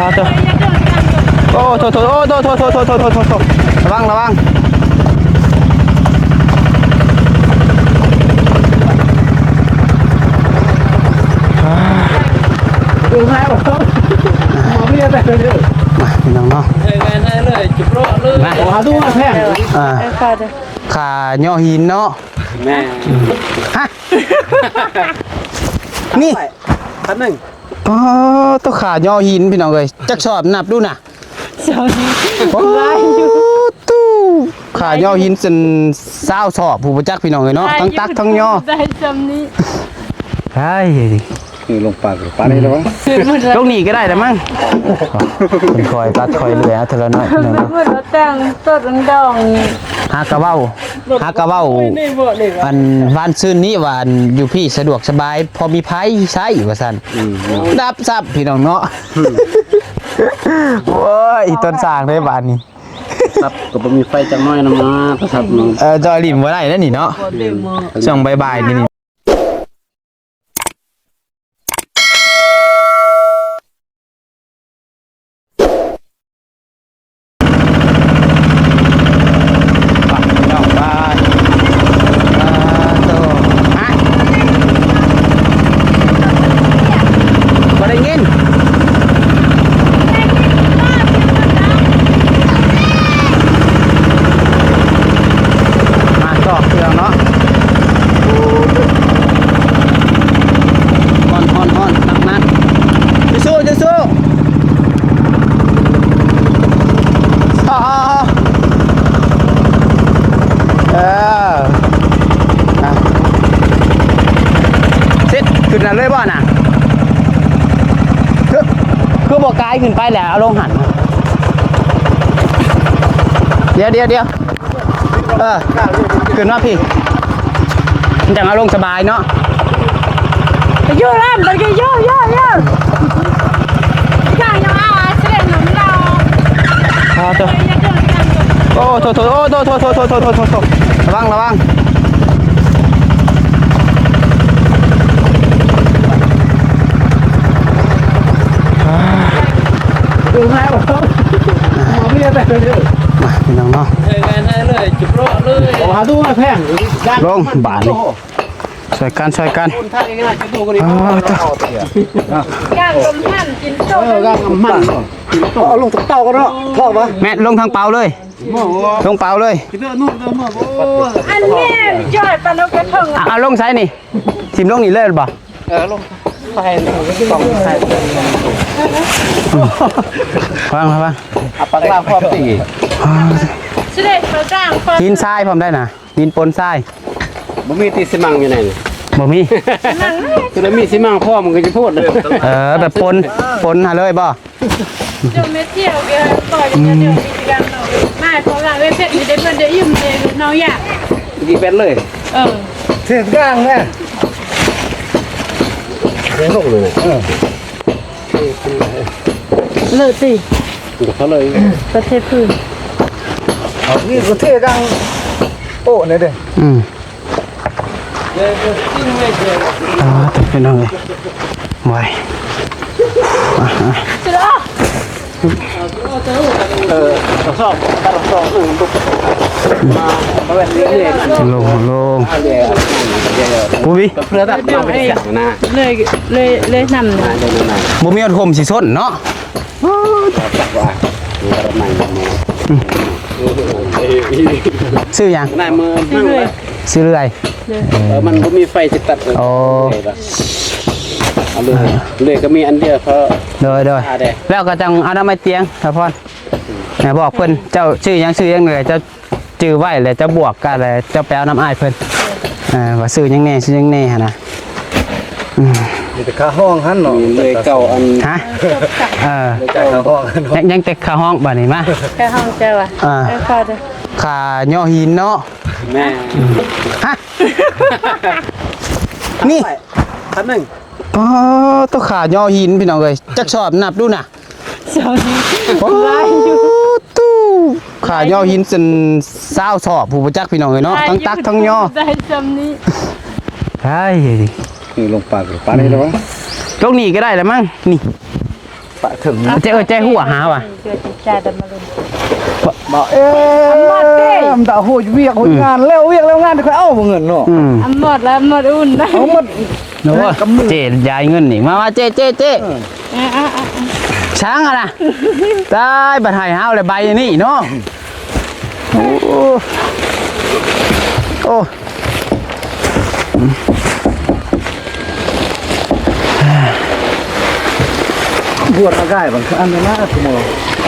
ໂອ້ໂຖ ໂອ້ໂຖ ໂອ້ໂຖ ໂຖ ໂຖ ໂຖ ໂຖ ໂຖ ລະວັງ ລະວັງ. ມາພີ່ນ້ອງເນາະ ມາ ອ່າ ຂ້າຍໍຫີນເນາະ ແມ່ນ ຮະ ນີ້ ຄັນໜຶ່ງ ອໍ ໂຕຂາຍໍຫີນພີ່ນ້ອງເອີຍ ຈັກສອບນັບດູນະ ໂອ້ ຕູ້ ຂາຍໍຫີນຈົນຊາວສອບ ຜູ້ບໍ່ຈັກພີ່ນ້ອງເອີຍເນາະ ທັງຕັກທັງຍໍ ໄດ້ຊ່ຳນີ້ ໄດ້ ນີ້ລົງປາກປານນີ້ແລ້ວວະ ລົງນີ້ກໍໄດ້ແລ້ວມັ້ງ ຄ່ອຍຕັດຄ່ອຍເລື່ອຍເອົາເທື່ອລະໜ້ອຍ ແຕ່ງຕົ້ນດອງນີ້ ຫາກະເວົ້າ ຫາກະເວົ້າ ອັນວານຊືນນີ້ວ່າ ອັນຢູ່ພີ້ສະດວກສະບາຍ ພໍມີໄຟໃຊ້ວ່າຊັ້ນ ອືມ ດັບຊັບພີ່ນ້ອງເນາະ ໂອ້ຍ ອີ່ຕົ້ນສ້າງເດ້ບາດນີ້ ຊັບກໍບໍ່ມີໄຟຈັກໜ້ອຍນຳນະ ປະຊັບເນາະ ເອີ ຈ່ອຍຫຼິ້ນບໍ່ໄດ້ເດ້ນີ້ເນາະ ຊ່ວງບ່າຍໆນີ້. ໄປພີ່ນ້ອງ ໄປ ປາໂຕ ຮະ ບໍ່ໄດ້ຍິນ ມາຈອກເຄື່ອງເນາະ ຮ້ອນໆໆ ໜັກໆ ສູ້ໆ ສູ້ໆ ເອົາໆ ເອີ ນະ ເສັດ ຂຶ້ນນັ້ນເລີຍບໍ່ນະ ຄື ຄືບໍ່ກາຍຂຶ້ນໄປແລ້ວ ເອົາລົງຫັ້ນ ດຽວໆໆ ເອີ ຂຶ້ນມາພີ້ ມັນຈັ່ງເອົາລົງສະບາຍເນາະ ຢູ່ລຳ ມັນກໍຢູ່ ຢູ່ ຢູ່ ຢ່າງ ຢ່າງ ອ່າ ສະເດັດໜູນລາວ ອໍ ໂຕ ໂອ້ ໂຖ ໂຖ ໂອ້ ໂຖ ໂຖ ໂຖ ລະວັງ ລະວັງ ມາ ພີ່ນ້ອງເນາະ ລົງບາດນີ້ ຊ່ວຍກັນ ຊ່ວຍກັນ ອໍ ໂຕ ກາງລົມພັນກິນໂຕ ເອີ ກາງລົມພັນ ເອົາລົງເຕົາກ່ອນເນາະ ເພາະວ່າ ແມ່ນລົງທາງເປົາເລີຍ ລົງເປົາເລີຍ ອັນແມ່ນຈ່ອຍປານນົກກະເທິງ ເອົາລົງໃສນີ້ ຖິ້ມລົງນີ້ເລີຍບໍ່ ເອີ ລົງໃສ່ ຕ້ອງໃສ່ ອືມ ລະວັງ ລະວັງ ເອົາປາກລາວພ້ອມຕີ ອ່າ ຊິໄດ້ປາກລາວພ້ອມ ຫີນຊາຍພ້ອມໄດ້ນະ ດິນປົນຊາຍ ບໍ່ມີຕິ ຊິມັງຢູ່ໃນນີ້ ບໍ່ມີ ຊິມັງ ຄືໄດ້ມີຊິມັງພ້ອມ ມັນກໍຈະໂພດ ເອີ ແບບປົນ ປົນຫາເລີຍບໍ່ ເຈົ້າແມ່ທ່ຽວກໍປ່ອຍເຈົ້າເດີນກັນເນາະ ມາເພາະວ່າເວເພັດນີ້ໄດ້ເພິ່ນໄດ້ອີ່ມເດ ນ້ອງຢາກ ດີແປດເລີຍ ເອີ ເທກາງແມ່ ເທລົງເລີຍ ເອີ ເລີດຕິ ເຂົາເລີຍ ປະເທດພື້ນ ເອົານີ້ກໍເທກາງ ໂອ້ ນີ້ເດ້ ອືມ ອ່າ ຕົວເປັນຫຍັງເອີຍ ໄວ ອ່າ ເອີ ກະສອບ ກະສອບໜຶ່ງ ມາ ມາແບບນີ້ເລີຍ ລົງ ລົງ ບໍ່ມີ ເພື່ອຕັດມາເປັນເສຍນະ ເລີຍ ເລີຍ ເລີຍນຳ ບໍ່ມີອາຄົມຊິຊົນເນາະ ຊື່ຫຍັງ? ຊື່ເລື່ອຍ ຊື່ເລື່ອຍ ເອີ ມັນບໍ່ມີໄຟຊິຕັດ ໂອ້ ເລີຍ ເລີຍກໍມີອັນດຽວ ເພາະ ໂດຍ ໂດຍ ແລ້ວກໍຈັ່ງເອົານຳໄມ້ຕຽງ ສາວພອນ ບອກເພິ່ນ ເຈົ້າຊື່ຫຍັງ ຊື່ຫຍັງ ເຈົ້າ ຈື່ໄວ້ແລ້ວເຈົ້າບວກກັນແລ້ວເຈົ້າໄປເອົານຳອ້າຍເພິ່ນ ເອີ ວ່າຊື່ຫຍັງແດ່ ຊື່ຫຍັງແດ່ຫັ້ນນະ ອືມ ມີແຕ່ຄ່າຫ້ອງຫັ້ນເນາະ ມີເລື່ອຍເກົ່າອັນ ຮະ ເອີ ເລື່ອຍເກົ່າຄ່າຫ້ອງ ຍັງ ຍັງແຕ່ຄ່າຫ້ອງບາດນີ້ມາ ຄ່າຫ້ອງເຈົ້າວ່າ ອ່າ ເອີ ຄ່າ ຄ່າຍໍຫີນເນາະ ແມ່ນ ຮະ ນີ້ ຄັນໜຶ່ງ ອໍ ໂຕຂາຍໍຫີນພີ່ນ້ອງເອີຍ ຈັກສອບນັບດູນະ ໂອ້ ຕູ້ ຂາຍໍຫີນຈົນຊາວສອບ ຜູ້ບໍ່ຈັກພີ່ນ້ອງເອີຍເນາະ ທັງຕັກທັງຍໍ ໄດ້ຊ່ຳນີ້ ໄດ້ ນີ້ລົງປາກປານນີ້ແລ້ວວະ ລົງນີ້ກໍໄດ້ແລ້ວມັ້ງ ນີ້ ປະເຖິງ ເຈ້ເອີຍ ເຈ້ຫົວຫາວ່າ ເຈົ້າຈະຈ່າຍແຕ່ມາລຸນ ບອກ ເອີ ອຳມາດເດ້ ມັນຕາໂຫດວຽກໂຫດງານ ແລ້ວວຽກແລ້ວງານ ຄ່ອຍເອົາບໍ່ເງິນເນາະ ອືມ ອຳມາດລະ ອຳມາດອຸ່ນ ເອົາໝົດ ໂອ້ຍ ເຈ້ຢາຍເງິນນີ້ ມາ ມາ ເຈ້ ເຈ້ ເຈ້ ເອີ ເອີ ເອີ ເອີ ຊ່າງຫັ້ນນະ ຕາຍ ບັດໃຫ້ເຮົາແລ້ວໃບນີ້ເນາະ ໂອ້ ໂອ້ ບວດມາໄດ້ບາງອັນນະ ສະໝໍ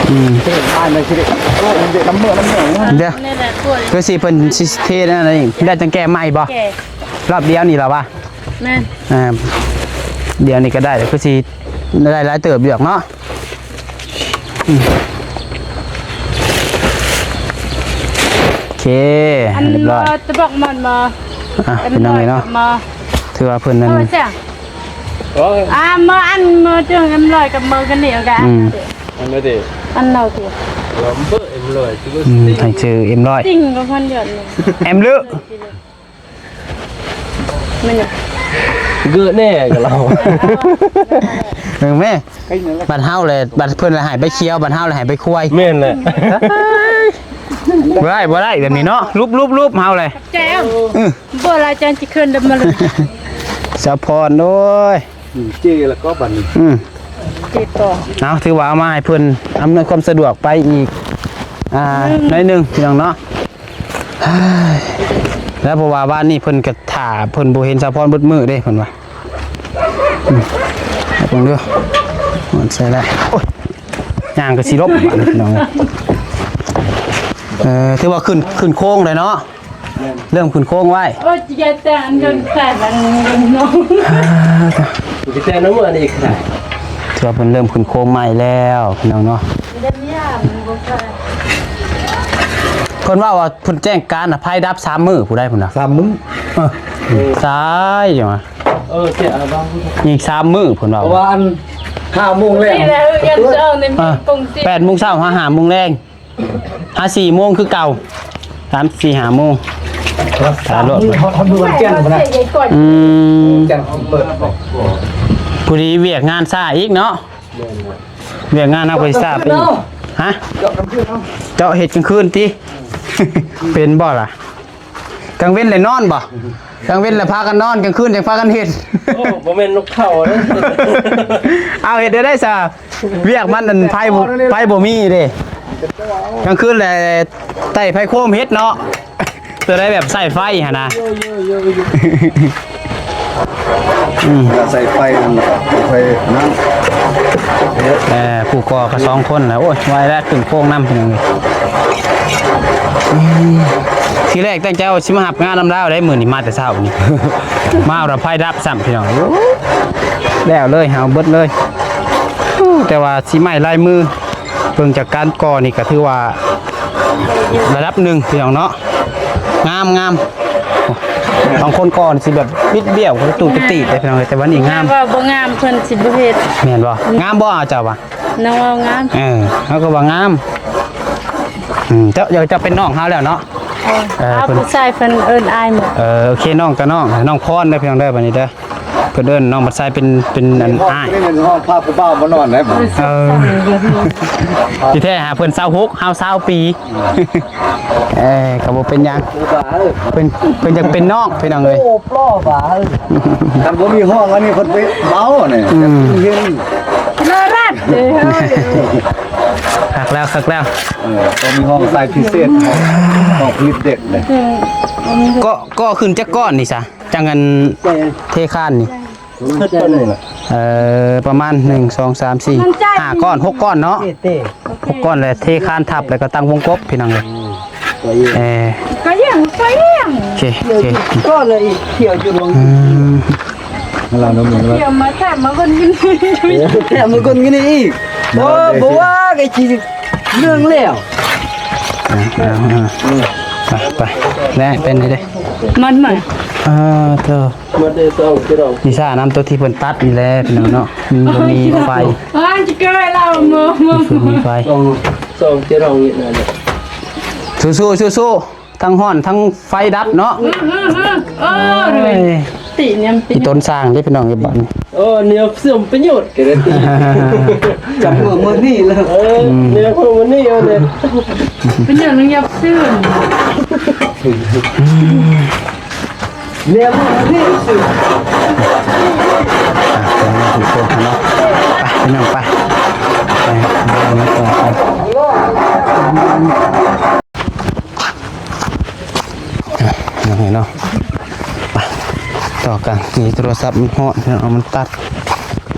ອືມ ເຮັດບ້ານໄດ້ຊິໄດ້ ໂອ້ ເດັກນຳເມືອນຳເມືອນ ດຽວ ຄືຊິເພິ່ນຊິເທນັ້ນນີ້ ໄດ້ຈັ່ງແກ້ໃໝ່ບໍ່ ແກ້ ລອບດຽວນີ້ລະວະ ແມ່ນ ອ່າ ດຽວນີ້ກໍໄດ້ ຄືຊິໄດ້ຫຼາຍເຕີບຢູ່ດອກເນາະ ອືມ ໂອເຄ ອັນ ຮຽບຮ້ອຍ ຕະບອກມັນມາ ອ່ະ ເປັນຫຍັງເລີຍເນາະ ມາ ຖືວ່າເພິ່ນນັ້ນ ເອົາໄວ້ແຊະ ໂອ້ຍ ອ່າ ມາອັນ ມາເຖິງເອັມຮ້ອຍກັບເມີກັນນີ້ ເອົາກະ ອືມ ອັນນັ້ນເດ ອັນນັ້ນເດ ລຳເບີເອັມຮ້ອຍ ອືມ ໃຫ້ຊື່ເອັມຮ້ອຍ ຕິ່ງກໍພັນຢອດ ເອັມລຶ ແມ່ນຫຍັງ ເກີດແນ່ກັບລາວ ເບິ່ງແມ່ ບັດເຮົາແຫຼະ ບັດເພິ່ນລະໃຫ້ໃບຂຽວ ບັດເຮົາລະໃຫ້ໃບຄວາຍ ແມ່ນແຫຼະ ບໍ່ໄດ້ ບໍ່ໄດ້ແບບນີ້ເນາະ ຫຼຸບໆໆ ເຮົາແຫຼະ ແຈວ ອື ບໍ່ລະຈັ່ງຊິຂຶ້ນດຳມາລຸ ສາວພອນ ໂອ້ຍ ອືມ ເຈ້ລະກໍບັດນີ້ ອືມ ເຈ້ຕໍ່ ເອົາ ຖືວ່າເອົາມາໃຫ້ເພິ່ນອຳນວຍຄວາມສະດວກໄປອີກ ອ່າ ໜຶ່ງ ໜ້ອຍໜຶ່ງ ພີ່ນ້ອງເນາະ ແລ້ວເພາະວ່າວານນີ້ເພິ່ນກໍຖ້າ ເພິ່ນບໍ່ເຫັນສາວພອນເບິດມື້ເດ້ ເພິ່ນວ່າ ອືມ ເບິ່ງເດີ ມັນໃສ່ໄດ້ ໂອ້ຍ ຍ່າງກໍຊິລົບ ພີ່ນ້ອງ ເອີ ຖືວ່າຂຶ້ນ ຂຶ້ນໂຄງໄດ້ເນາະ ເລີ່ມຂຶ້ນໂຄງໄວ້ ໂອ້ຍ ຈະແຕ່ງອັນເດີມແຕ່ງອັນເດີມເນາະ ອ່າ ຊິແຕ່ງນຳອັນນີ້ກໍໄດ້ ຖືວ່າເພິ່ນເລີ່ມຂຶ້ນໂຄງໃໝ່ແລ້ວ ພີ່ນ້ອງເນາະ ເພິ່ນເວົ້າວ່າເພິ່ນແຈ້ງການນະ ໄຟດັບສາມມື້ ຜູ້ໃດພຸ້ນນະ ສາມມື້ ເອີ ສາຍຫຍັງວະ ເອີ ເສຍອັນນັ້ນ ອີກສາມມື້ ເພິ່ນເວົ້າ ເພາະວ່າອັນ ຫ້າໂມງແລງ ນີ້ແຫຼະ ເອີ ແປດໂມງເຊົ້າຫາຫ້າໂມງແລງ ຫາສີ່ໂມງຄືເກົ່າ ສາມສີ່ຫ້າໂມງ ຖ້າລົດ ຮອດ ຮອດມື້ວັນຈັນພຸ້ນນະ ອືມ ຈັນເປີດ ພໍດີວຽກງານຊ້າອີກເນາະ ແມ່ນແຫຼະ ວຽກງານເຮົາກໍຊິຊ້າໄປອີກ ຮະ ເຈາະກາງຄືນເນາະ ເຈາະເຮັດກາງຄືນຕິ ເປັນບໍ່ລະ ກາງເວັນແຫຼະນອນບໍ່? ກາງເວັນແຫຼະພາກັນນອນ ກາງຄືນຈັ່ງພາກັນເຮັດ ໂອ້ ບໍ່ແມ່ນນົກເຂົາເດ້ ເອົາເຮັດໄດ້ໄດ໋ຊະ ວຽກມັນອັນໄຟ ໄຟບໍ່ມີເດ້ ກາງຄືນແຫຼະໄຕ້ໄຟໂຄມເຮັດເນາະ ຕົວໃດແບບໃຊ້ໄຟຫັ້ນນະ ອືມ ໃຊ້ໄຟຫັ້ນນະ ໄຟນັ້ນ ເອີ ຜູ້ກໍ່ກໍສອງຄົນແຫຼະ ໂອ້ຍ ໄວແລ້ວຂຶ້ນໂຄງນຳ ພີ່ນ້ອງເອີຍ ອືມ ທີແລກຕັ້ງໃຈວ່າຊິມາຮັບງານນຳລາວໄດ໋ ມື້ນີ້ມາແຕ່ເຊົ້ານີ້ ມາແລ້ວໄຟດັບຊ້ຳ ພີ່ນ້ອງ ໂອ້ ແລ້ວເລີຍ ເຮົາເບິດເລີຍ ແຕ່ວ່າສີໄມ້ລາຍມື ເບິ່ງຈາກການກໍ່ນີ້ກໍຖືວ່າລະດັບໜຶ່ງ ພີ່ນ້ອງເນາະ ງາມໆ ບາງຄົນກໍ່ນີ້ຊິແບບບິດບ້ຽວ ກະຕູກະຕີດເດ້ ພີ່ນ້ອງເອີຍ ແຕ່ວ່ານີ້ງາມ ຖ້າວ່າບໍ່ງາມເພິ່ນຊິບໍ່ເຮັດ ແມ່ນບໍ່? ອືມ ງາມບໍ່ ເຈົ້າວ່າ? ນ້ອງເວົ້າງາມ ເອີ ເຮົາກໍວ່າງາມ ອືມ ເຈົ້າ ເຈົ້າເປັນນ້ອງເຮົາແລ້ວເນາະ ເອີ ເອີ ເອົາ ເພິ່ນ ຜູ້ຊາຍເພິ່ນເອີ້ນອ້າຍໝົດ ເອີ ໂອເຄ ນ້ອງກໍນ້ອງ ນ້ອງພອນເດີ ພີ່ນ້ອງເດີ ບັດນີ້ເດີ ເພິ່ນເອີ້ນນ້ອງບັດຊາຍເປັນ ເປັນອັນອ້າຍ ນີ້ແມ່ນຫ້ອງພາຜູ້ບ່າວມານອນໄດ໋ ເອີ ທີ່ແທ້ຫາເພິ່ນຊາວຫົກ ເຮົາຊາວປີ ເອີ ກໍບໍ່ເປັນຫຍັງ ເພິ່ນ ເພິ່ນຢາກເປັນນ້ອງ ພີ່ນ້ອງເອີຍ ໂອ້ ປລໍບາ ຄັນບໍ່ມີຫ້ອງອັນນີ້ເພິ່ນໄປເວົ້ານີ້ ອືມ ເຫັນ ລະລັດ ເອີ ຄັກແລ້ວ ຄັກແລ້ວ ເອີ ຕ້ອງມີຫ້ອງໃສ່ພິເສດ ຫ້ອງຜະລິດເດັກເດ້ ກໍ ກໍຂຶ້ນຈັກກ້ອນນີ້ຊະ ຈັ່ງອັນເທຄານນີ້ ເອີ ປະມານ ໜຶ່ງ ສອງ ສາມ ສີ່ ຫ້າກ້ອນ ຫົກກ້ອນເນາະ ຫົກກ້ອນ ແລ້ວເທຄານທັບ ແລ້ວກໍຕັ້ງວົງກົບ ພີ່ນ້ອງເອີຍ ເອີ ກໍຍັງ ກໍຍັງ ໂອເຄ ໂອເຄ ກໍເລີຍ ຂຽວຢູ່ ອືມ ລາວນຳ ຂຽວມາແຖມມາຄົນກິນ ແຖມມາຄົນກິນອີກ ບໍ່ ບໍ່ວ່າກໍຊິເລື່ອງແລ້ວ ອ່າ ອ່າ ອ່າ ໄປ ໄປ ແລະ ເປັນໄດ້ ມັນ ມັນ ເອີ ເທີ ໝົດເດ້ສອງເຈັດດອກ ວິຊານຳຕົວທີ່ເພິ່ນຕັດນີ້ແຫຼະ ພີ່ນ້ອງເນາະ ມັນບໍ່ມີໄຟ ອ່າ ຊິເກີດແລ້ວ ບໍ່ ບໍ່ ບໍ່ມີໄຟ ສອງ ສອງເຈັດດອກນີ້ນະ ສູ້ໆ ສູ້ໆ ທັງຮ້ອນທັງໄຟດັບເນາະ ອືມ ເອີ ໂອ້ຍ ຕິเนี่ยมันเป็น ອີ່ຕົ້ນຊ່າງເດ້ພີ່ນ້ອງເອີຍ ບາດນີ້ ໂອ້ ແນວເສື່ອມປະໂຫຍດກັນເດ້ຕິ ຈຳເມືອມື້ນີ້ເລີຍ ເອີ ອືມ ແນວເມືອມື້ນີ້ເອົາເລີຍ ເປັນຫຍັງຍັບເສື່ອມ ແນວເມືອມື້ນີ້ຊື່ ອ່ະ ພີ່ນ້ອງເນາະ ໄປ ພີ່ນ້ອງໄປ ໄປ ໄປ ໄປ ອ່ະ ຈັ່ງໃດເນາະ ໄປ ຕໍ່ກັນ ນີ້ໂທລະສັບມັນຮ້ອນ ເອົາມັນຕັດ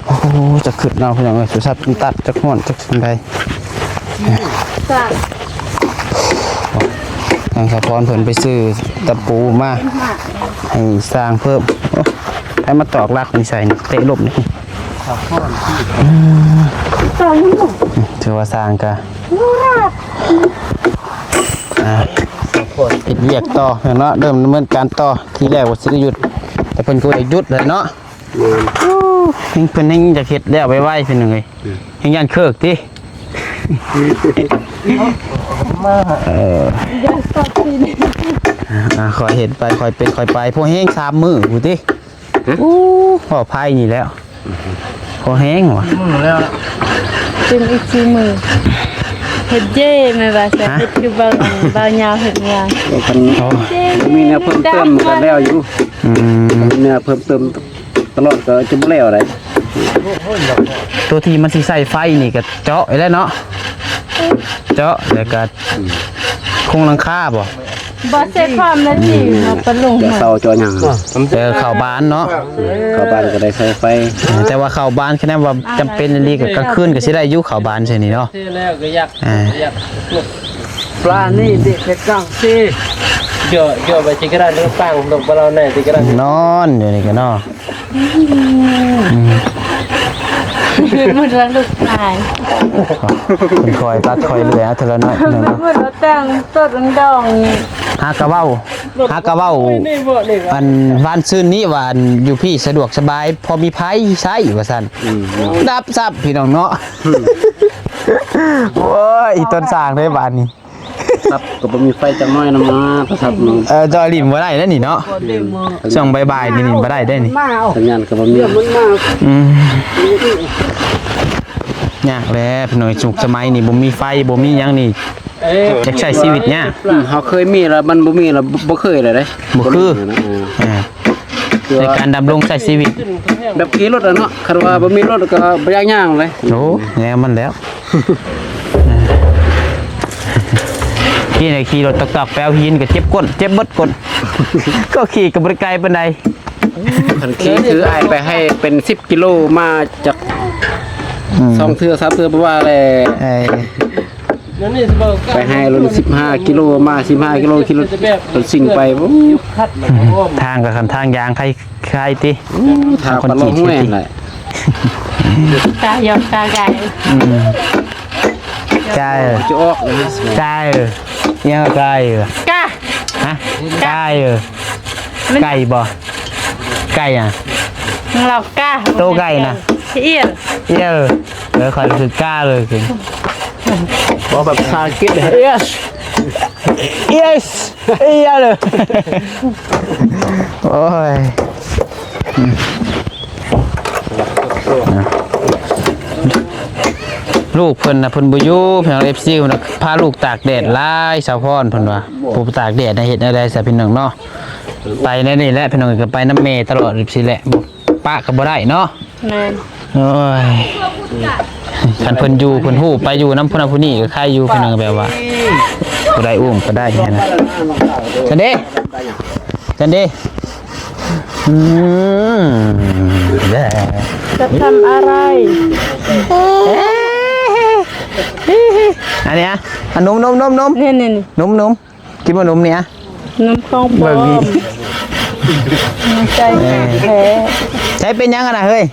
ໂອ້ໂຫ ຈະຄຶດເອົາ ພີ່ນ້ອງເອີຍ ໂທລະສັບມັນຕັດ ຈັກຮ້ອນ ຈັກຈັ່ງໃດ ທາງສາວພອນເພິ່ນໄປຊື້ຕະປູມາໃຫ້ສ້າງເພີ່ມ ໂອ້ ໃຜມາຕອກຫຼັກນີ້ໃສ່ນີ້ ເຕະລົມນີ້ ສາວພອນ ອືມ ຕອກຍັງບໍ່ ຖືວ່າສ້າງກະ ອ່າ ເຮັດວຽກຕໍ່ເນາະ ເລີ່ມດຳເນີນການຕໍ່ ທີແລກວ່າຊິໄດ້ຢຸດ ແຕ່ເພິ່ນກໍບໍ່ຢາກຢຸດແຫຼະເນາະ ແມ່ນ ໂອ້ ເພິ່ນແຮ່ງຢາກເຮັດແລ້ວໄວໆ ພີ່ນ້ອງເອີຍ ອືມ ແຮ່ງຢ້ານເຄີກຕິ ເອີ ຢ່າຕັດຕິ ອ່າ ຄ່ອຍເຮັດໄປ ຄ່ອຍເປັນຄ່ອຍໄປ ພໍແຮງສາມມື້ພຸ້ນຕິ ຮະ ໂອ້ ພໍໄພນີ້ແລ້ວ ພໍແຮງວ່າ ມື້ແລ້ວ ເປັນອີກສີ່ມື້ ເຮັດເຈ້ແມ່ນວ່າ ຮະ ເຮັດຄືເບົາ ເບົາຍາວເຮັດງານ ໂອ້ ຄັນ ໂອ້ ມີແນວເພີ່ມເຕີມກໍແລ້ວຢູ່ ອືມ ແນວເພີ່ມເຕີມຕະຫຼອດກໍຈະບໍ່ແລ້ວໃດ ຕົວທີ່ມັນຊິໃສ່ໄຟນີ້ກໍເຈາະໄວ້ແລ້ວເນາະ ເຈາະ ແລ້ວກໍ ອືມ ໂຄງຫຼັງຄາບໍ່? ບໍ່ໃສ່ຄວາມນະຕິ ອືມ ມາປະລົງ ຈະເສົາເຈາະຫຍັງ ເອີ ເຂົ້າບ້ານເນາະ ເຂົ້າບ້ານກໍໄດ້ໃສ່ໄຟ ແຕ່ວ່າເຂົ້າບ້ານຄະແນນວ່າຈຳເປັນອີ່ຫຼີກໍກາງຄືນກໍຊິໄດ້ຢູ່ ເຂົ້າບ້ານຊີ້ນີ້ເນາະ ແລ້ວກໍຢາກ ອ່າ ຢາກ ປານີ້ເດັກເປັນກາງຊີ ເຍາະ ເຍາະໄປທີ່ກະດານເລື່ອງຟັງ ລົງໄປເລົ່າໃນທີ່ກະດານ ນອນຢູ່ນີ້ກໍເນາະ ອືມ ໝົດວ່າລູກຊາຍ ເພິ່ນຄ່ອຍຕັດຄ່ອຍເລື່ອຍເອົາເທື່ອລະໜ້ອຍໜຶ່ງເນາະ ໝົດວ່າແຕ່ງຕົ້ນດອງນີ້ ຫາກະເວົ້າ ຫາກະເວົ້າ ອັນວານຊືນນີ້ວ່າ ອັນຢູ່ພີ້ສະດວກສະບາຍ ພໍມີໄຟໃຊ້ວ່າຊັ້ນ ອືມ ດັບຊັບພີ່ນ້ອງເນາະ ອືມ ໂອ້ຍ ອີ່ຕົ້ນຊ່າງເດ້ບາດນີ້ ສັບກໍບໍ່ມີໄຟຈັກໜ້ອຍນຳນາ ປະສັບມັນ ເອີ ຈ່ອຍຫຼິ້ນບໍ່ໄດ້ແລ້ວນີ້ເນາະ ຊ່ວງບ່າຍໆນີ້ຫຼິ້ນບໍ່ໄດ້ເດ້ນີ້ ສັນຍານກໍບໍ່ມີ ອືມ ຍາກແຫຼະພີ່ນ້ອງ ຍຸກສະໄໝນີ້ບໍ່ມີໄຟບໍ່ມີຫຍັງນີ້ ເອີ ຢາກໃຊ້ຊີວິດຍາກ ອືມ ເຮົາເຄີຍມີແລ້ວມັນບໍ່ມີແລ້ວ ບໍ່ເຄີຍແລ້ວເດ້ ບໍ່ຄື ເອີ ໃນການດຳລົງໃຊ້ຊີວິດ ແບບຂີ່ລົດອະເນາະ ຄັນວ່າບໍ່ມີລົດກໍບໍ່ຢາກຍ່າງເລີຍ ໂອ້ ແນວມັນແລ້ວ ຂີ່ໄດ້ຂີ່ລົດຕອກໆ ໄປເອົາຫີນກໍເຈັບກົ້ນ ເຈັບເບິດກົ້ນ ກໍຂີ່ກໍບໍ່ໄດ້ໄກປານໃດ ຄັນຂີ່ຄືອ້າຍໄປໃຫ້ເປັນສິບກິໂລ ມາຈາກ ອືມ ສອງເທື່ອສາມເທື່ອບໍ່ວ່າແຫຼະ ເອີ ໄປໃຫ້ລົງສິບຫ້າກິໂລ ມາສິບຫ້າກິໂລ ຂີ່ລົດ ລົດຊິງໄປ ໂອ້ ທາງກໍຄັນທາງຢາງໄຄ ຂາຍຕິ ໂອ້ ຖ້າປານລອງຫ້ວຍຫັ້ນແຫຼະ ຕາຢອກຕາໄກ່ ອືມ ໄກ່ ຈະອອກນະ ໄກ່ ຫຍັງໄກ່ ກະ ຮະ ໄກ່ ມັນ ໄກ່ບໍ່ ໄກ່ຫຍັງ ລາວກະ ໂຕໄກ່ນະ ອຽນ ອຽນ ເອີ ຂ້ອຍຄືກະເລີຍ ເວົ້າແບບພາກິດ ເອສ ເອສ ເອີຍ ໂອ້ຍ ລູກເພິ່ນນະ ເພິ່ນບໍ່ຢູ່ ພີ່ນ້ອງ ເອັຟຊີ ເພິ່ນນະ ພາລູກຕາກແດດຫຼາຍ ສາວພອນເພິ່ນວ່າ ຜູ້ຕາກແດດນະ ເຮັດແນວໃດຊະ ພີ່ນ້ອງເນາະ ໄປແນວນີ້ແຫຼະ ພີ່ນ້ອງ ກໍໄປນຳແມ່ຕະຫຼອດ ເອັຟຊີ ແຫຼະ ບໍ່ ປະກໍບໍ່ໄດ້ເນາະ ແມ່ນ ໂອ້ຍ ຄັນເພິ່ນຢູ່ ເພິ່ນຮູ້ໄປຢູ່ນຳຜູ້ນັ້ນຜູ້ນີ້ກໍໃຄຢູ່ ພີ່ນ້ອງ ແບບວ່າຜູ້ໃດອຸ້ມກໍໄດ້ຫັ້ນນະ ຊັ້ນເດ້ ຊັ້ນເດ້ ອືມ ຈະທຳອະໄລ ອັນນີ້ອະ ອັນນົມໆໆໆ ນີ້ໆໆ ນົມໆ ກິນບໍ່ນົມນີ້ອະ ນົມຂອງປອມ ເບິ່ງນີ້ ໃຈແທ້ ໃຈເປັນຫຍັງຫັ້ນນະເຮີ້ຍ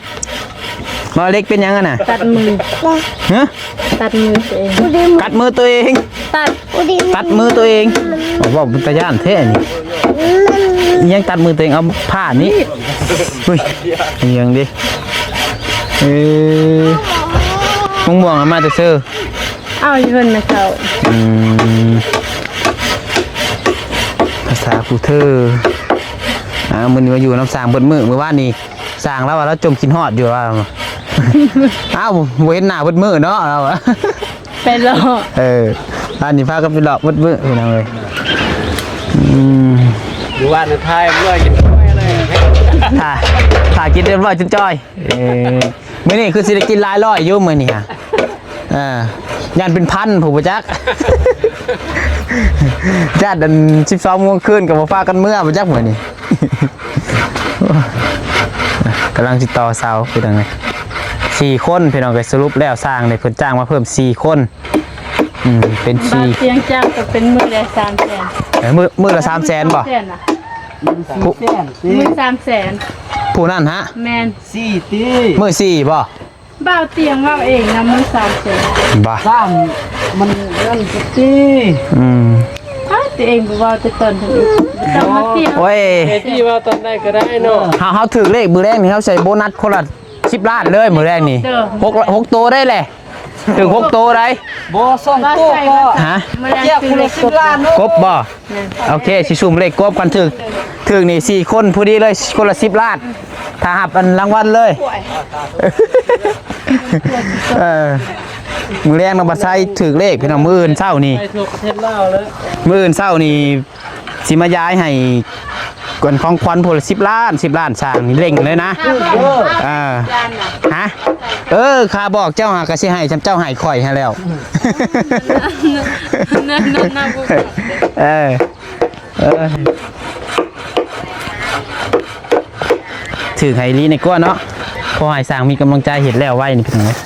ບໍ່ເລັກເປັນຫຍັງຫັ້ນນະ ຕັດມື ຮະ ຕັດມືຕົວເອງ ກັດມືຕົວເອງ ຕັດ ຕັດມືຕົວເອງ ເວົ້າເປັນຕາຢ້ານແທ້ນີ້ ອີຫຍັງຕັດມືຕົວເອງ ເອົາຜ້ານີ້ ອຸ້ຍ ອີຫຍັງເດ ເອີ ມະມ່ວງເອົາມາແຕ່ເຊີ ເອົາຢູ່ເຮືອນແມ່ເຖົ້າ ອືມ ພາສາຜູ້ເທີ ເ ອ່າ ມື້ນີ້ມາຢູ່ນຳຊ່າງເບິດມື້ ມື້ວານນີ້ຊ່າງລາວວ່າລາວຈົ່ມຄິດຮອດຢູ່ວ່າ ອ້າວ ບໍ່ເຫັນໜ້າເບິດມື້ເນາະ ລາວວ່າ ໄປເລາະ ເອີ ອັນນີ້ພາກັນໄປເລາະເບິດມື້ພີ່ນ້ອງເອີຍ ອືມ ຢູ່ບ້ານຖ່າຍເມື່ອກິນກ້ອຍເລີຍ ຖ້າ ຖ້າກິນຮຽບຮ້ອຍຈົນຈ່ອຍ ເອີ ມື້ນີ້ຄືຊິໄດ້ກິນຫຼາຍຮ້ອຍຢູ່ມື້ນີ້ຫະ ເອີ ຢ້ານເປັນພັນຜູ້ບໍ່ຈັກ ຢ້ານອັນສິບສອງໂມງຄືນກໍບໍ່ພາກັນເມືອບໍ່ຈັກມື້ນີ້ ກຳລັງຊິຕໍ່ເສົາພີ່ນ້ອງເອີຍ ສີ່ຄົນພີ່ນ້ອງເອີຍ ສະຫຼຸບແລ້ວຊ່າງນີ້ເພິ່ນຈ້າງມາເພີ່ມສີ່ຄົນ ອືມ ເປັນສີ່ ຕຽງຈ້າງກໍເປັນມື້ລະສາມແສນ ເອີ ມື້ ມື້ລະສາມແສນບໍ່ ແສນນະ ຜູ້ ສີ່ແສນ ມື້ສາມແສນ ຜູ້ນັ້ນຫະ ແມ່ນ ສີ່ຕິ ມື້ສີ່ບໍ່ ບ່າວຕຽງເວົ້າເອງນະ ມື້ສາມແສນ ບໍ່ ສາມ ມັນນັ້ນຕິ ອືມ ອ້າວ ຕົວເອງບໍ່ເວົ້າແຕ່ຕອນເທິງອີກ ຕ້ອງມາຕຽງ ໂອ້ຍ ເອຈີເວົ້າຕອນໃດກໍໄດ້ເນາະ ເຮົາ ເຮົາຖືກເລກມື້ແລງນີ້ ເຮົາໃສ່ໂບນັດຄົນລະສິບລ້ານເລີຍມື້ແລງນີ້ ເດີ ຫົກ ຫົກໂຕໄດ້ແຫຼະ ຖືກຫົກໂຕໄດ້ ບໍ່ ສອງໂຕກໍ ຮະ ແຈກຄົນລະສິບລ້ານເນາະ ກົບບໍ່ ແມ່ນ ໂອເຄ ຊິຊຸ່ມເລກກົບ ຄັນຖືກ ຖືກນີ້ສີ່ຄົນພໍດີເລີຍ ຄົນລະສິບລ້ານ ຖ້າຮັບອັນລາງວັນເລີຍ ເອີ ມື້ແລງນ້ອງບັດໄຊຖືກເລກພີ່ນ້ອງ ມື້ອື່ນເຊົ້ານີ້ ໄປທົ່ວປະເທດລາວເລີຍ ມື້ອື່ນເຊົ້ານີ້ຊິມາຢາຍໃຫ້ ອັນຂອງຂວັນຜູ້ລະສິບລ້ານ ສິບລ້ານ ຊ່າງນີ້ເລັ່ງເລີຍນະ ເອີ ຮະ ເອີ ຂ້າບອກເຈົ້າຫາກະຊິໃຫ້ ຊ່ຳເຈົ້າໃຫ້ຂ້ອຍຫັ້ນແລ້ວ ເອີ ເອີ ຖືກໃຫ້ອີ່ຫຼີນີ້ກວ່າເນາະ ຂໍໃຫ້ຊ່າງມີກຳລັງໃຈເຮັດແລ້ວໄວນີ້ພີ່ນ້ອງເອີຍ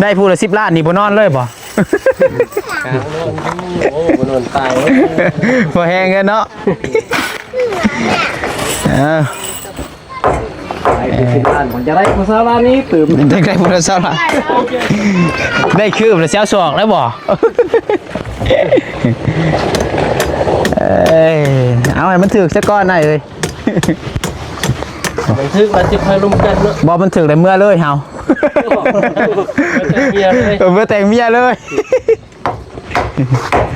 ໄດ້ຜູ້ລະສິບລ້ານນີ້ບໍ່ນອນເລີຍບໍ່? ໂອ້ ບໍ່ນອນຕາຍ ບໍ່ແຮງເງິນເນາະ ເອີ ໄປເປັນສິບລ້ານ ມັນຈະໄດ້ຜູ້ຊາວລ້ານນີ້ຕື່ມ ໄດ້ຜູ້ຊາວລ້ານ ໄດ້ຄືບລະຊາວສອງແລ້ວບໍ່? ເອີຍ ເອົາໃຫ້ມັນຖືກຊະກ່ອນອ້າຍເອີຍ ມັນຖືກແລ້ວຊິຄ່ອຍລົມກັນເນາະ ບໍ່ ມັນຖືກແລ້ວເມືອເລີຍເຮົາ ເມືອແຕ່ງເມຍເລີຍ ເອີ ເມືອແຕ່ງເມຍເລີຍ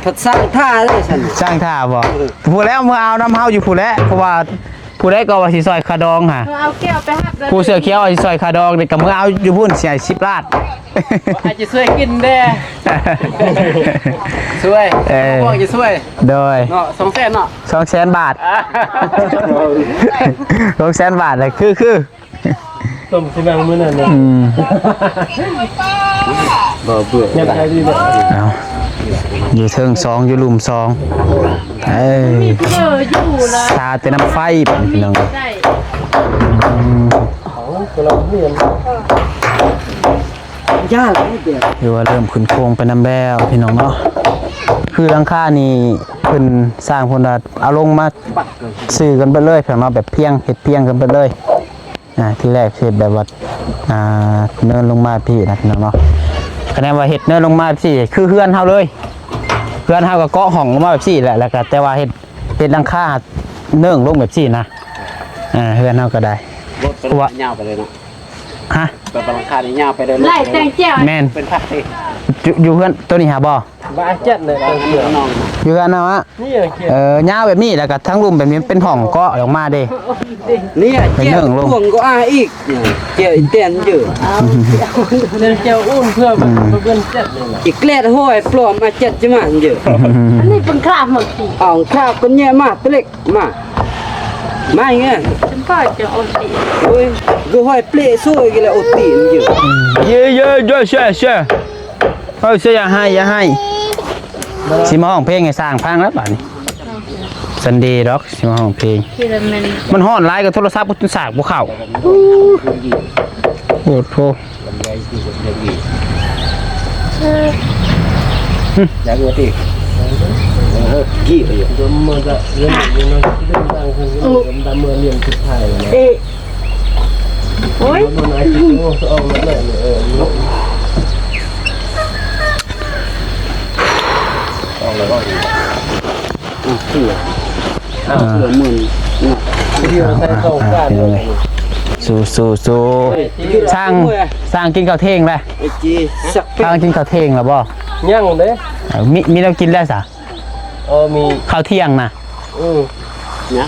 ພັດສ້າງທ່າເລີຍຊັ້ນ ສ້າງທ່າບໍ່? ເອີ ພຸ້ນແຫຼະ ເມືອເອົານຳເຮົາຢູ່ພຸ້ນແຫຼະ ເພາະວ່າຜູ້ໃດກໍວ່າຊິຊ່ອຍຄ່າດອງຫາ ເອົາແກ້ວໄປຮັບ ຜູ້ເສື້ອຂຽວວ່າຊິຊ່ອຍຄ່າດອງນີ້ ກໍເມືອເອົາຢູ່ພຸ້ນ ຊິໃຫ້ສິບລ້ານ ອາດຈະຊ່ວຍກິນແດ່ ຊ່ວຍ ເອີ ບອກຈະຊ່ວຍ ໂດຍ ເນາະ ສອງແສນເນາະ ສອງແສນບາດ ສອງແສນບາດແຫຼະ ຄື ຄື ສົມຊິນັ່ງມື້ນັ້ນເນາະ ອືມ ບໍ່ເບື່ອ ຍັງໄດ້ດີເນາະ ເອົາ ຢູ່ເທິງສອງ ຢູ່ລຸ່ມສອງ ເອີ ມີເບີຢູ່ລະ ຊາແຕ່ນ້ຳໄຟບາດນີ້ພີ່ນ້ອງ ໄດ້ ອືມ ເອົາ ກໍລະເຮືອນ ຢ່າ ຖືວ່າເລີ່ມຂຶ້ນໂຄງໄປນຳແລ້ວພີ່ນ້ອງເນາະ ຄືຫຼັງຄານີ້ເພິ່ນ ຊ່າງເພິ່ນວ່າເອົາລົງມາ ຊື້ກັນເບິດເລີຍພີ່ນ້ອງເນາະ ແບບພຽງ ເຮັດພຽງກັນເບິດເລີຍ ອ່າ ທີແລກເຮັດແບບວ່າ ອ່າ ເນີນລົງມາພີ້ນະພີ່ນ້ອງເນາະ ຄະແນນວ່າເຮັດເນີນລົງມາພີ້ ຄືເຮືອນເຮົາເລີຍ ເຮືອນເຮົາກໍເກາະຫ້ອງລົງມາແບບຊີ້ແຫຼະ ແລ້ວກໍແຕ່ວ່າເຮັດ ເຮັດຫຼັງຄາເນີງລົງແບບຊີ້ນະ ເອີ ເຮືອນເຮົາກໍໄດ້ ເພາະວ່າຍາວໄປເລີຍເນາະ ຮະ ແບບຫຼັງຄານີ້ຍາວໄປເລີຍ ໄລ່ແຕ່ງແຈວ ແມ່ນ ເປັນພັກຕິ ຢູ່ ຢູ່ເຮືອນໂຕນີ້ຫາບໍ່? ບໍ່ ອັນຈັດເລີຍ ຢູ່ເຮືອນເຮົາອະ ນີ້ ເອີ ຍາວແບບນີ້ ແລ້ວກໍທາງລຸ່ມແບບນີ້ ເປັນຫ້ອງເກາະອອກມາເດ້ ນີ້ ເປັນເນີງລົງ ພວງກໍອາອີກ ເຈົ້າອີແຕນເດີ້ ເຈົ້າອຸ່ນເພື່ອ ອືມ ເບິ່ງຈັດເລີຍ ອີແກລດຫ້ອຍປອມມາຈັດຈະມາເດີ້ ອັນນີ້ເປັນຄາບໝົດ ເອົາຄາບຄົນແຍ່ມາເປັນເລັກ ມາ ມາອີກແລ້ວ ຈຳພໍຈະໂອທີ ໂອ້ຍ ກໍຫ້ອຍເປລະຊ່ວຍກັນແລ້ວໂອທີຢູ່ ເຢ້ ເຢ້ ເຢ້ ແຊ ແຊ ເອີ ເຊ ຢ່າໄຫ້ ຢ່າໄຫ້ ຊິມາຮ້ອງເພງໃຫ້ຊ່າງຟັງແລ້ວບາດນີ້ ສັນເດດອກ ຊິມາຮ້ອງເພງ ທີ່ລະແມ່ນ ມັນຮ້ອນຫຼາຍ ກໍໂທລະສັບກໍຈົນສາກບໍ່ເຂົ້າ ໂອ້ໂທ ຢາກເອີຕິ ເອີ ກີ້ໄປຢູ່ ໂອ້ຍ ອອກແລ້ວ ເອົາເສືອ ເອົາເສືອ ເອີ ມື້ນີ້ເນາະ ເອົາເສືອໃສ່ເຂົ້າກັນ ອ່າ ພີ່ນ້ອງເອີຍ ສູ້ໆໆ ຊ່າງ ຊ່າງກິນເຂົ້າທ່ຽງແລ້ວ ໄອ້ຈີ ຊ່າງກິນເຂົ້າທ່ຽງແລ້ວບໍ່? ຍັງເດ້ ເອີ ມີ ມີແນວກິນແລ້ວຊະ ເອີ ມີເຂົ້າທ່ຽງນະ ອື ຍັງ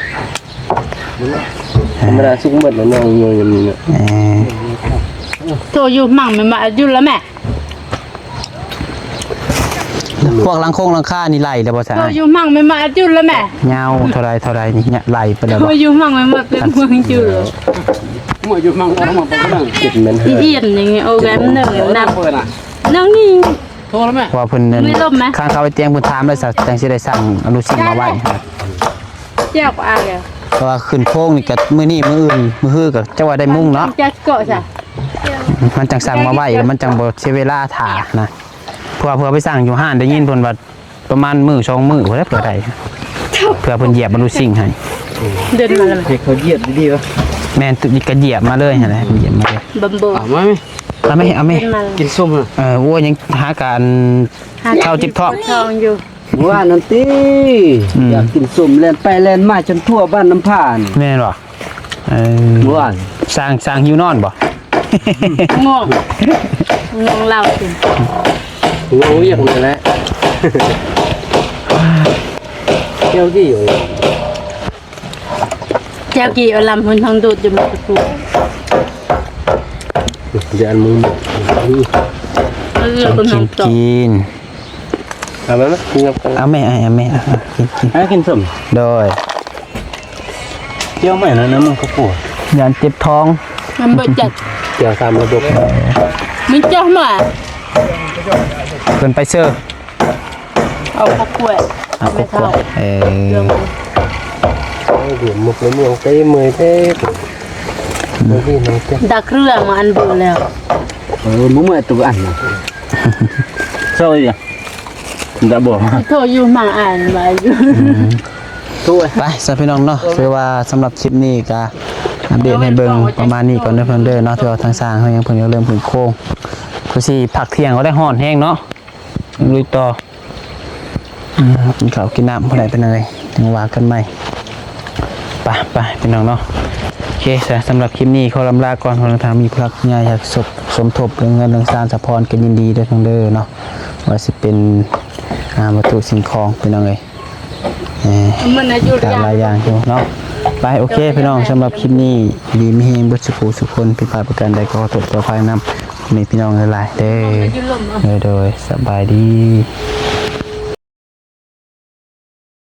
ທຳມະດາສຸກໝົດແລ້ວເນາະ ໂຍມນີ້ເນາະ. ເອີ ໂຕຢູ່ໝັ່ງແມ່ນບໍ່ ອາຍຸລະແມ່ ພວກຫຼັງຄົງຫຼັງຄານີ້ໄລ່ແລ້ວບໍ່ຊະ? ໂຕຢູ່ໝັ່ງແມ່ນບໍ່ ອາຍຸລະແມ່ ຍາວເທົ່າໃດ ເທົ່າໃດນີ້ ໄລ່ໄປແລ້ວບໍ່? ໂຕຢູ່ໝັ່ງແມ່ນບໍ່ ເປັນເມືອງຢູ່ ເມື່ອຢູ່ໝັ່ງອອກມາບໍ່ໄດ້ ເຈັດແມ່ນ ອີ່ອຽນນີ້ ໂອແກມໜຶ່ງນຳ ເປີດນະ ໜຶ່ງນີ້ ໂທລະແມ່ ວ່າເພິ່ນນັ້ນ ມີລົມໄໝ? ຂ້າງເຂົາໄປຕຽງເພິ່ນຖາມແລ້ວ ຈັ່ງຊິໄດ້ສັ່ງອະນຸສິງມາໄວ້ ແຈກອາແລ້ວ ເພາະວ່າຂຶ້ນໂຄງນີ້ກໍມື້ນີ້ມື້ອື່ນມື້ຮືກໍຈະວ່າໄດ້ມຸງເນາະ ຈັກເກາະຊະ ມັນຈັ່ງສັ່ງມາໄວ້ ແລ້ວມັນຈັ່ງບໍ່ເສຍເວລາຖ້ານະ ເພາະວ່າເພື່ອໄປສັ່ງຢູ່ຮ້ານ ໄດ້ຍິນເພິ່ນວ່າປະມານມື້ສອງມື້ພຸ້ນແຫຼະ ເພື່ອໄດ້ ເພື່ອເພິ່ນຢຽບອະນຸສິງໃຫ້ ເດີນມາແລ້ວ ໃຫ້ເຂົາຢຽບດີໆວະ ແມ່ນ ກະຢຽບມາເລີຍຫັ້ນແຫຼະ ຢຽບມາເລີຍ ບຳໂບ ເອົາມາ ເອົາແມ່ ເອົາແມ່ ເດີນມາ ກິນສົ້ມ ເອີ ໂອ້ຍ ຍັງຫາການ ຫາ ເຊົາເຈັບທ້ອງ ເຈັບທ້ອງຢູ່ ມື້ວານນັ້ນຕິ ອືມ ຢາກກິນສົ້ມ ແລ່ນໄປແລ່ນມາຈົນທົ່ວບ້ານນ້ຳພານ ແມ່ນບໍ່? ເອີ ມື້ວານ ສ້າງ ສ້າງຫິວນອນບໍ່? ງ່ວງ ງ່ວງເລົ່າຕິ ງ່ວງວຽກນີ້ແຫຼະ ແກ້ວດີ ແຈ່ວກີ່ເອົາລຳພຸ້ນ ທັງດູດຢູ່ໝົດທຸກຜູ້ ຢ້ານມຶງ ເອີ ກິນ ກິນ ເອົາໄວ້ມະ ກິນກັບ ເອົາແມ່ ເອົາແມ່ ເອົາ ກິນ ກິນ ໃຫ້ກິນສົ້ມ ໂດຍ ແຈ່ວໃໝ່ນະ ນ້ຳມັນກໍປົວ ຢ້ານເຈັບທ້ອງ ມັນບໍ່ຈັດ ແຈ່ວຕາມລະບົບ ມັນເຈົ້າມາ ເພິ່ນໄປເຊີ ເອົາເຂົ້າກ້ວຍ ເອົາເຂົ້າກ້ວຍ ແມ່ເຖົ້າ ເອີ ເອີ ໂອ້ຍ ດຽວໝົກໃນເມືອງເຕັມເມີຍແທ້ ອືມ ເມື່ອກີ້ນ້ອງເຈັບ ດັກເຄື່ອງມາອັນເບີແລ້ວ ເອີ ບໍ່ເມື່ອຍຕົວອັນນະ ເຊົາອີກ ດາບໍ່ ໂທຢູ່ໝ່າງອ່ານວ່າຢູ່ ອືມ ໂທ ໄປຊະພີ່ນ້ອງເນາະ ຖືວ່າສຳລັບຄລິບນີ້ກະອັບເດດໃຫ້ເບິ່ງປະມານນີ້ກ່ອນເດີເພິ່ນເດີເນາະ ຖືວ່າທາງຊ່າງເຮົາຍັງເພິ່ນຍັງເລີ່ມຂຶ້ນໂຄງ ຄືຊິພັກທ່ຽງກໍໄດ້ ຮ້ອນແຮງເນາະ. ລຸຍຕໍ່ ອືມ ກິນເຂົ້າກິນນ້ຳ ຜູ້ໃດເປັນຫຍັງເອີຍ ຈັ່ງວ່າກັນໃໝ່ ໄປ ໄປ ພີ່ນ້ອງເນາະ ໂອເຄ ສະ ສຳລັບຄລິບນີ້ຂໍລຳລາກ່ອນ ເພາະວ່າທາງມີຜູ້ຫຼັກຜູ້ໃຫຍ່ຢາກສົບ ສົມທົບເລື່ອງເຮືອນເລື່ອງຊານ ສະພອນກໍຍິນດີເດີ ພີ່ນ້ອງເດີເນາະ ວ່າຊິເປັນ ອ່າ ວັດຖຸສິ່ງຂອງ ພີ່ນ້ອງເອີຍ ເອີ ມັນອາຍຸຫຼາຍຢ່າງຢູ່ເນາະ ໄປ ໂອເຄ ພີ່ນ້ອງ ສຳລັບຄລິບນີ້ ຢູ່ດີມີແຮງເບິດສູ່ຜູ້ສູ່ຄົນ ຜິດພາດປະການໃດກໍຂໍໂທດຂໍອະໄພນຳ ແມ່ພີ່ນ້ອງຫຼາຍໆເດີ ໂດຍ ໂດຍ ສະບາຍດີ.